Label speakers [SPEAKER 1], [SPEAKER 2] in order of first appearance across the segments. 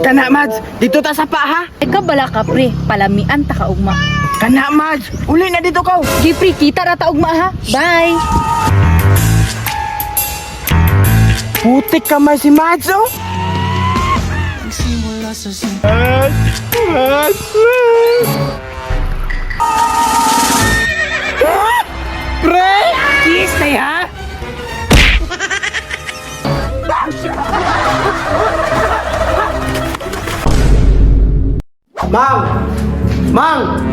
[SPEAKER 1] Kana, Mads, dito ta sa pa ha.
[SPEAKER 2] Ikaw bala ka pre, palamian ta ka ugma.
[SPEAKER 1] Kana, Mads, uli na dito ka.
[SPEAKER 2] Gi pre, kita ra ta ugma ha. Bye.
[SPEAKER 1] Putik kamay si Mads, oh. Mads, Mads, Mads. Ah! Pre!
[SPEAKER 3] Kiss na ha?
[SPEAKER 4] Mang! Mang!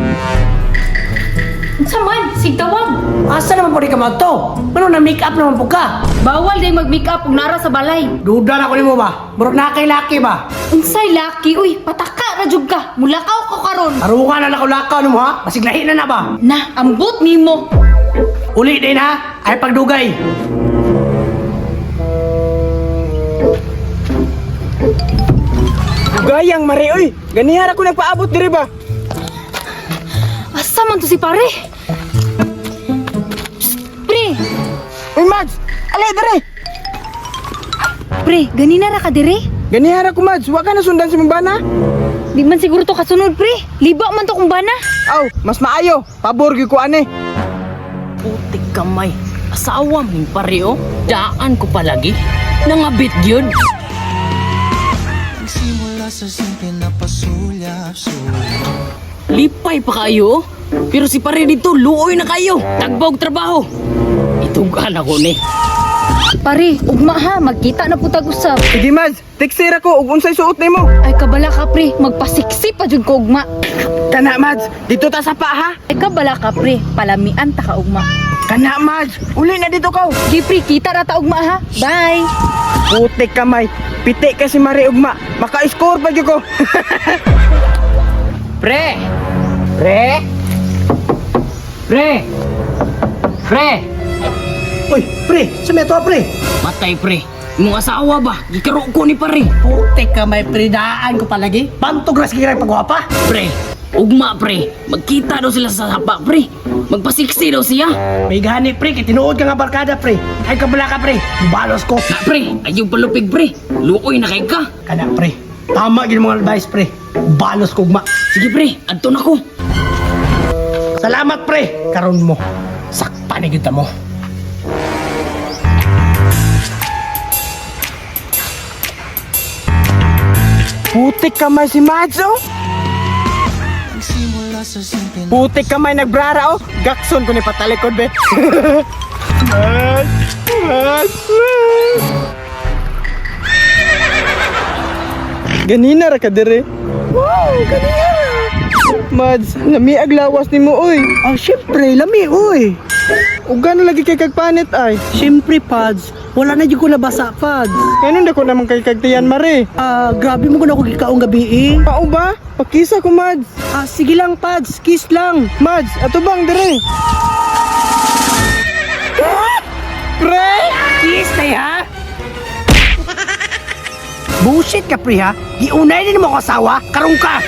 [SPEAKER 2] Unsa man, sigtawag.
[SPEAKER 4] Asa naman po rin ka magto? Ano na make up naman po ka?
[SPEAKER 2] Bawal day mag-make up ug nara sa balay.
[SPEAKER 4] Duda na ko nimo ba? Murag na kay laki ba?
[SPEAKER 2] Unsay laki uy, pataka ra jud ka. Mulakaw ko karon.
[SPEAKER 4] Tarungan na lakaw-lakaw nimo ha? Basig lahi na na ba?
[SPEAKER 2] Na, ambot nimo.
[SPEAKER 4] Uli din ha? Ay pagdugay.
[SPEAKER 1] Gayang mare oy. Ganihara ko nagpaabot diri ba?
[SPEAKER 2] Asa man to si pare? Psst, pre,
[SPEAKER 1] Uy, Mads, alay diri.
[SPEAKER 2] pre, ganina ra ka dire?
[SPEAKER 1] Ganihara ko, Mads, wa ka na sundan si Mambana.
[SPEAKER 2] Di man siguro to kasunod, pre. Liba man to kung bana.
[SPEAKER 1] Aw, mas maayo. Pabor gyud ko ani.
[SPEAKER 3] Putik kamay. Asawa mo pare oh. Daan ko palagi. Nangabit gyud.
[SPEAKER 5] Simula sa simple na pasulyap-sulyap.
[SPEAKER 3] Lipay pa kayo. Oh. Pero si pare dito luoy na kayo. Tagbog trabaho. Itugan ako ni.
[SPEAKER 2] Pare, ugma ha, magkita na putag usab.
[SPEAKER 1] Sige, Mads, teksira ko ug unsay suot nimo.
[SPEAKER 2] Ay kabala ka pre, magpasiksi pa jud ko ugma.
[SPEAKER 1] Kana, Mads, dito ta sa pa ha.
[SPEAKER 2] Ay kabala ka pre, palamian ta ka ugma.
[SPEAKER 1] Kana, Mads, uli na dito ka.
[SPEAKER 2] Gi pre, kita ra ta ugma ha. Bye.
[SPEAKER 1] Putik kamay. Piti ka si Mare ugma. Maka-score pa gyud ko.
[SPEAKER 3] Pre! Pre! Pre! Pre!
[SPEAKER 4] Uy, pre, sa meto pre.
[SPEAKER 3] Matay pre. Imong asawa ba? Gikaro ko ni pare.
[SPEAKER 4] Putik ka may pre, daan ko palagi. Bantog ras kay pagwapa.
[SPEAKER 3] Pre, ugma pre. Magkita daw sila sa sapa pre. Magpasiksi daw siya.
[SPEAKER 4] May gani pre, kay tinuod ka nga barkada pre. Ay kabala ka pre, balos ko.
[SPEAKER 3] Na pre, ayaw palupig pre. Luoy na kay ka.
[SPEAKER 4] Kana pre, tama gyud mga advice pre. Balos ko ugma.
[SPEAKER 3] Sige pre, adto na ko.
[SPEAKER 4] Salamat pre, karon mo. Sakpan ni kita mo.
[SPEAKER 1] Putik kamay si Mads, oh.
[SPEAKER 5] Simula sa simple na
[SPEAKER 1] Putik kamay nagbrara, oh. Gakson ko ni patalikod, be. Mads, Mads, Mads. Ganina ra ka dire. Wow, ganina. Mads, lami aglawas nimo oy.
[SPEAKER 4] Ah, syempre, lami uy.
[SPEAKER 1] Uga na lagi kay kagpanit ay.
[SPEAKER 4] Syempre, Pads, wala na jud ko nabasa, Pads.
[SPEAKER 1] Ganun dako naman kay kagtiyan mare.
[SPEAKER 4] Ah, grabe mo kun ako gikaong gabi eh.
[SPEAKER 1] Pao ba? Pakisa ko, Mads.
[SPEAKER 4] Ah, sige lang, Pads, kiss lang.
[SPEAKER 1] Mads, ato bang dire? Pre!
[SPEAKER 4] Kiss na ha? Bullshit ka, pre, ha? Giunay din mo ko asawa, karong ka!